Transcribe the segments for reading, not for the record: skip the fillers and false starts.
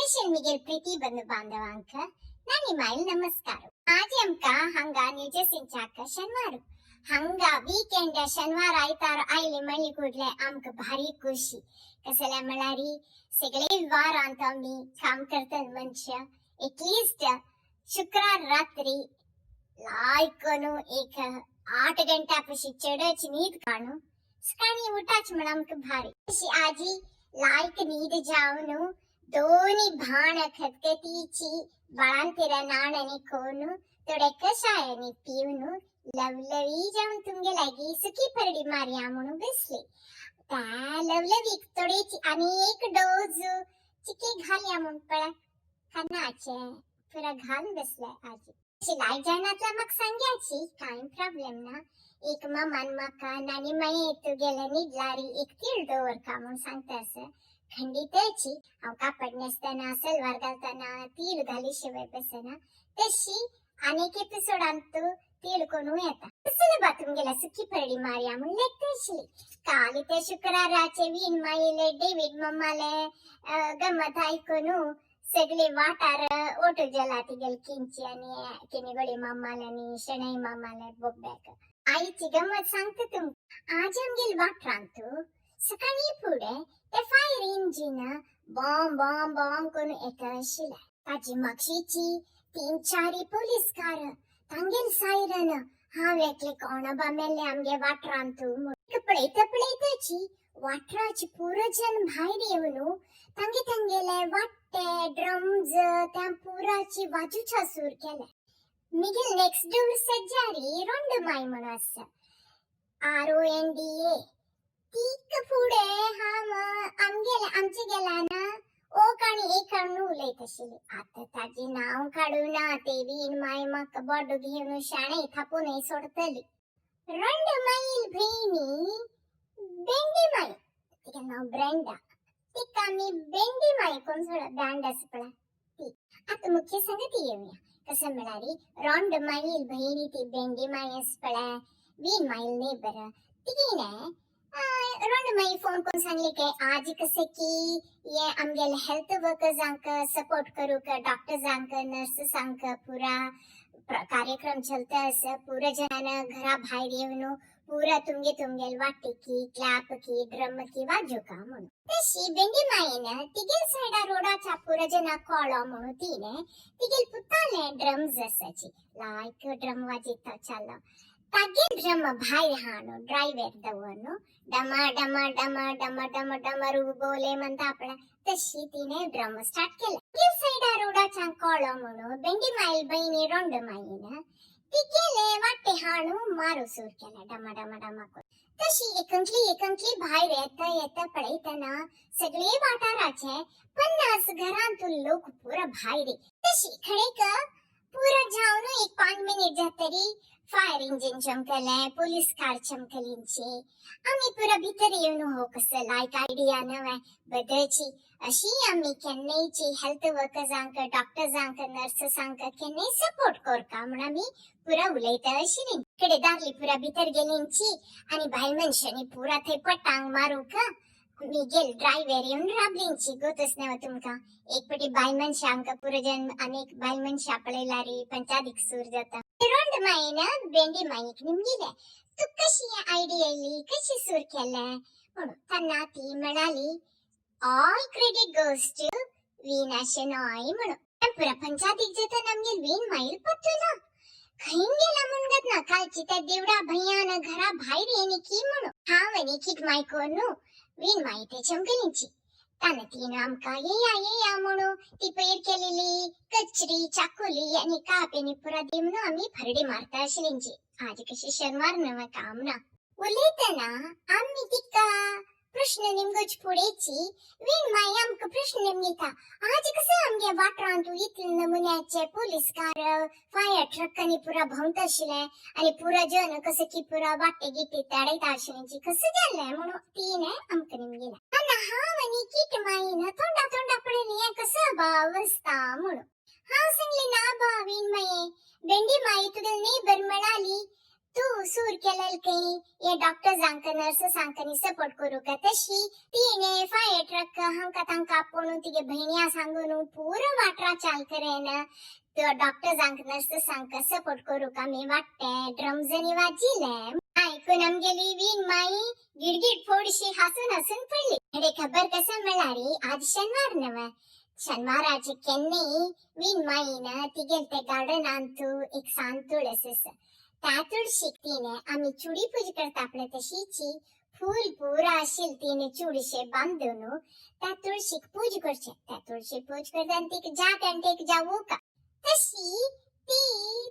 Special Miguel Preeti बंधू बांधवांक नानी mile नमस्कार. आज आमकां हांगा न्यूजर्सींच्याक शनिवार, हांगा वीकेंड शनिवार आयतार आयले म्हणली कुडले आमकां भारी खुशी. कसले म्हळ्यार सगळे वारांत आमी काम करतात मनशां, एटलिस्ट शुक्रार रात्री लायक करून एक 8 घंटा पशी चडच न्हीद काडून सकाळी उठाच म्हण आमकां भारी. अशी आजी लायक न्हीद जावन दोनी भाण खतखतीची बाळांतेरा नाण कोन थोडे कषायानी पिवन लवलवी जावन तुमगे लागीं सुकी परडी मारया म्हणून बसली. त्या लवलवीक थोडीची आनी एक डोज चिके घालया म्हूण पळय कानाचे पुरा घालून बसले आजी. अशी लायक जायनातल्या म्हाका सांग्याची कांय प्रॉब्लेम ना. एक मामान म्हाका नानी माये तुगेले न्हिदलारी एक तीळ दवर का म्हूण सांगता आसा. खंडीतची हांव कापड न्हेसतना सलवार घालतना तीळ घाली शिवाय बसना, तशी आनीक एपिसोडांत तूं तीळ कोणू येता. कसले बा तुमगेल्या सुकी परडी मारया म्हूण लेगता आशिल्ली. काल ते शुक्राराचे वीण माईले डेवीड मम्माले गमत आयकून सगळे वाठार ओटो जेला तिगेल किंची आनी किनेगोळी मामाले आनी शणै मामाले बोब्याक आईची गमत सांगता तुमकां. आज आमगेल वाठारांत सकाळी फुडें ते फायर इंजीन बॉम बॉम बॉम करून येता आशिल्लें. ताजी मागशीची 3-4 पोलीस कार, तांगेल सायरन. हांव एकले कोण बा मेल्ले आमगे वाठारांत म्हूण पळयता पळयताची वाठाराची पुरो जन भायर येवन तांगे तांगेले वाट्टे ड्रम्स त्या पुराची वाजूच्या सूर केले. मिगेल नेक्स्ट डोर सज्जारी रोंडमाय म्हणून आसा, RONDA. तीक फुडें हांव आमगेले आमचे गेला ना ओक आनी एक हाडून उलयत आशिल्ली. आतां ताजें नांव काडूं ना, ते वीण माय म्हाका बोडो घेवन शाणे थापूनय सोडतली. रोंड माईल भयणी बेंडी माई, तिका नांव ब्रेंडा, तिका आमी बेंडी माई कोण सोडा बँड आसा पळय ती. आतां मुख्य संगती येवया. कसं म्हळ्यार रोंड माईल भयणी ती बेंडी माई आसा पळय, वीण माईल नेबर, तिगेने रोंड माई फोन करून सांगले की आज कसे की ये आमगेले हेल्थ वर्कर्सांक सपोर्ट करूक डॉक्टर्सांक नर्सेसांक पुरा कार्यक्रम चलता आसा. पुरा जणान घरा भायर येवन पुरा तुमगे तुमगेल वाटिकी क्लॅप की ड्रम की वाजोवका म्हणून. तशी बेंडी माईन तिगेल सायडा रोडाच्या पुरा जना कळो म्हणून तिने तिगेल पुताले ड्रम्स आसाची लायक ड्रम वाजयता चाललो. तागेल ड्रम भायर हाणू ड्रायव्हर दवरून डमा डमा डमा डमा डमा डमरू बोले म्हणता आपल्या तशी तिने ड्रम स्टार्ट केले. तिगेल सायडा रोडाच्या कळो म्हणून बेंडी माईल बहिणी रोंड माईन तिगेले वाटे हाणू मारू सुर केले डमा डमा डमा करून. तशी एकंकली एकंकली भायर येता येता पळयतना सगळे वाठाराचे 50 घरांतून लोक पुरा भायर. तशी खडेक पुरा जावन एक 5 मिनिट जातरी फायर इंजिन चमकले, पोलीस कार चमकलींची. आमी पुरा भितर येवन हो कसो लायक आयडिया नवे बदलची. अशी आमी केन्नायची हेल्थ वर्कर्सांक डॉक्टर्सांक नर्सेसांक केन्नाय सपोर्ट करका म्हूण आमी पुरा उलयता आशिल्ली. कडे दारली पुरा भितर गेलींची आनी बायल मनशांनी पुरा थंय पटांग मारूंक मिगेल ड्रायव्हर येवन राबलींची. गोतच नव तुमकां एक पटी बायल मनशांक पुरो जन अनेक बायल मनशां पळयल्यार पंचादीक सूर जाता. रोंड माईन बेंडी माईक निमगिले, तूं कशी आयडिया येयली कशी सूर केले म्हणून. तेन्ना ती म्हणाली all credit goes to Veena Shenoy म्हणून. पुरा पंचायतीक जाता आमगेल वीण माईल पत्तो ना खंय गेला म्हूण ना. कालची त्या देवडा भैयान घरा भायर येनी की म्हणून हांव आनी किट माय कोन्नू वीण माई ते चमकलींची. ताने तीन आमकां येया येया म्हणून ती पयर केलेली कचरी चाकुली आनी काप आनी पुरा दी म्हणून आमी फरडी मारता आशिल्लींची. आज कशी शनिवार नवे काम ना. उलयतना आमी तिका प्रश्न निमगोच फुडेची वीण माई आमकां प्रश्न निमगिता, आज कसं आमगे वाठारांत इतले नमुन्याचे पोलीस कार फायर ट्रक आनी पुरा भोंवता आशिल्ले आनी पुरा जन कसं की पुरा वाटे गिटे तडयता आशिल्ल्यांची कसं जाल्लें म्हणून तिने आमकां निमगिलें. तेन्ना हांव आनी किट माईन तोंडा तोंडा पळयलें हें कसं बा अवस्था म्हणून. हांव सांगलें ना बा वीण माये, बेंडी माई तुगेली नेबर म्हणाली तूं सूर केलेल खंय हे डॉक्टर्सांक नर्सांक सपोर्ट करूंक. तशी तिणे फायर ट्रक हांका तांकां आपोवन तिगे भयण्या सांगून पुरो वाटरा चाल करेन डॉक्टर्सांक नर्सांक सपोर्ट करूंक आमी वाडटे ड्रम्सांनी वाजिले. आयकून आमगेली वीण माई गिडगिड फोडशी हासून हासून पडली. अरे खबर कसं म्हळ्यार आज शेनवार नव. शनिवाराचे केन्नाय वीण माईन तिगेल ते गार्डनांतू एक सान तुळस आसा, त्या तुळशीक तिणे आमी चुडी पूजा करता आपले तशीची फूल पुरा आशिल्ले तिणे चुडशे बांदून त्या तुळशीक पूजा करचे. त्या तुळशी पूजा करता आनी तिका जागण एक जावूका तशी ती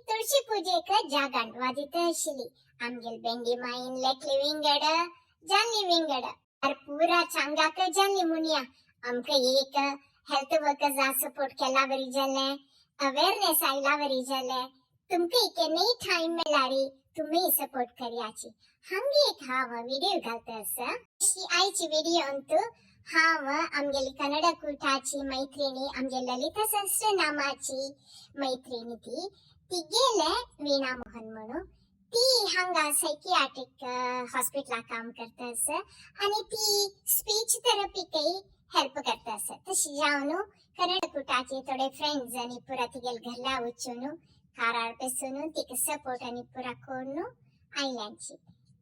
तुळशी पुजेक जागण वाजित आशिल्ली. आमगेल बेंडी माईन लेखली विंगड जाल्ली विंगड अर पुरा चांगाक जाल्ली. मुनिया आमकां एक हेल्थ वर्कर्सा सपोर्ट केला बरी जालें, अवेअरनेस आयला बरी जालें. तुमकां केन्नाय टायम मेळ्ळारी तुमी सपोर्ट करयाची. हांगे एक हांव व्हिडिओ घालता आसा. अशी आयची व्हिडिओ अंतू हांव आमगेली कन्नड कुटाची मैत्रिणी, आमगे ललिता सहस्रनामाची मैत्रिणी, ती तिगेले वीणा मोहन म्हणून, ती हांगा सायकियाट्रीक हॉस्पिटलाक काम करता आसा आनी ती स्पीच थेरपीकय हेल्प करता आसा. तशी जावन कन्नड कुटाचे थोडे फ्रेंड्स आनी पुरा तिगेल घरला वचून कारार बसून तिका सपोर्ट आनी पुरा करून आयल्यांची.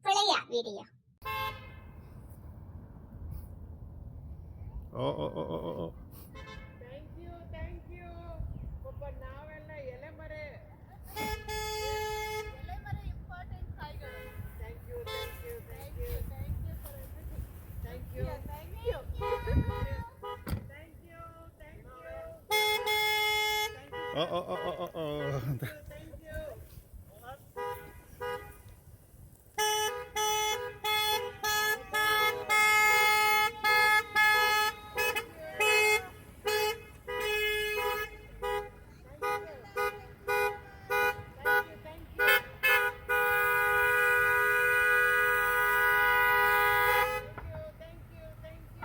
पळया video. Oh. Thank you, thank you. ಪಾಪ ನಾವೆಲ್ಲ ಎಲೆ ಮರೆ. ಎಲೆಮರೆ ಇಂಪಾರ್ಟೆಂಟ್ ಕಾಯಿಗಳು. Thank you, thank you, thank you. Thank you for everything. Thank you. Thank you. Thank you, thank you. Oh. Thank you. Thank you. Thank you, thank you.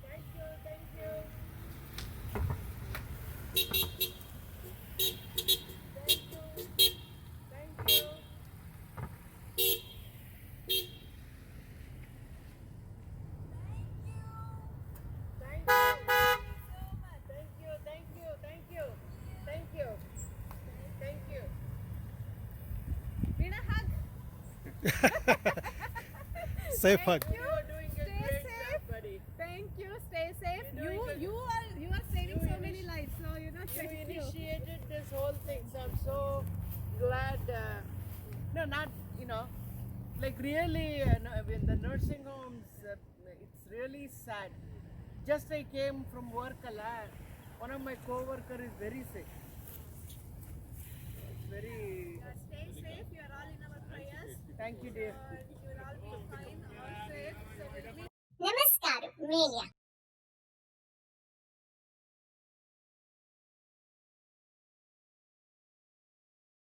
Thank you, thank you. Thank you. Thank you. Thank you. Thank you, thank you, thank you. Thank you. Thank you. Veena, hug. Safe hug. You are doing a Stay great safe. Job, buddy. Thank you. Stay safe. You're You doing a- you are saving You so many lives. So You thank you. Initiated this whole thing, so I'm so glad. No, not like really. No, in the nursing homes, it's really sad. Just I came from work, a lot. One of my co-worker is very sick. It's very. Stay safe. You are all in our prayers. Thank you, dear. You will all be fine, all safe. So we'll meet. ನಮಸ್ಕಾರ ಮೇಲ್ಯ.